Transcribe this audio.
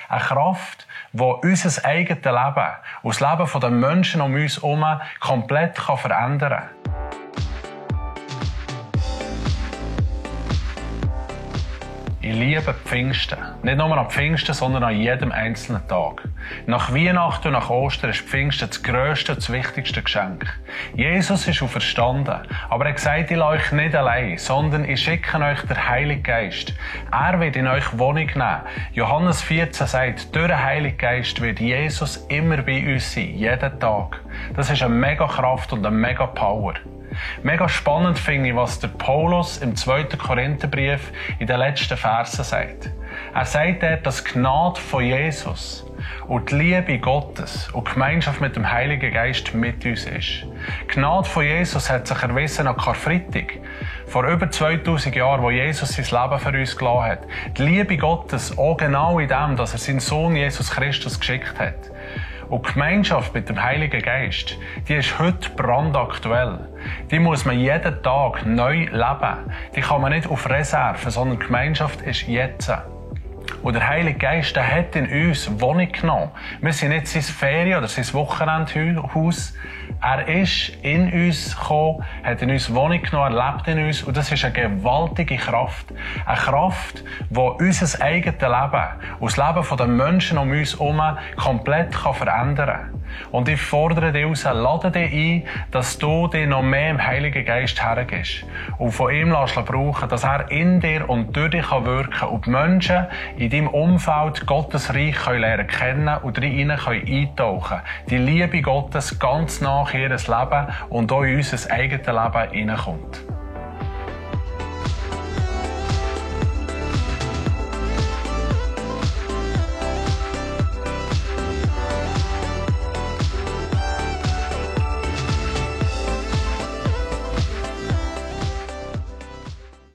Eine Kraft, die unser eigenes Leben und das Leben der Menschen um uns herum komplett verändern kann. Ich liebe Pfingsten. Nicht nur an Pfingsten, sondern an jedem einzelnen Tag. Nach Weihnachten und nach Ostern ist Pfingsten das grösste und das wichtigste Geschenk. Jesus ist auferstanden, aber er hat gesagt, ich lasse euch nicht allein, sondern ich schicke euch den Heiligen Geist. Er wird in euch Wohnung nehmen. Johannes 14 sagt, durch den Heiligen Geist wird Jesus immer bei uns sein, jeden Tag. Das ist eine mega Kraft und eine mega Power. Mega spannend finde ich, was der Paulus im 2. Korintherbrief in den letzten Versen sagt. Er sagt dort, dass die Gnade von Jesus und die Liebe Gottes und die Gemeinschaft mit dem Heiligen Geist mit uns ist. Die Gnade von Jesus hat sich erwiesen an Karfreitag, vor über 2000 Jahren, wo Jesus sein Leben für uns gelassen hat. Die Liebe Gottes auch genau in dem, dass er seinen Sohn Jesus Christus geschickt hat. Und die Gemeinschaft mit dem Heiligen Geist, die ist heute brandaktuell. Die muss man jeden Tag neu leben. Die kann man nicht auf Reserve, sondern die Gemeinschaft ist jetzt. Und der Heilige Geist, der hat in uns Wohnung genommen. Wir sind nicht sein Ferien- oder sein Wochenendhaus. Er ist in uns gekommen, hat in uns Wohnung genommen, er lebt in uns. Und das ist eine gewaltige Kraft. Eine Kraft, die unser eigenes Leben und das Leben der Menschen um uns herum komplett verändern kann. Und ich fordere dich raus, lade dich ein, dass du dich noch mehr im Heiligen Geist hergibst und von ihm brauchen, dass er in dir und durch dich wirken kann und die Menschen in deinem Umfeld Gottes Reich lernen kennen und rein eintauchen können. Die Liebe Gottes ganz nach in ihr Leben und auch in unser eigenes Leben hineinkommt.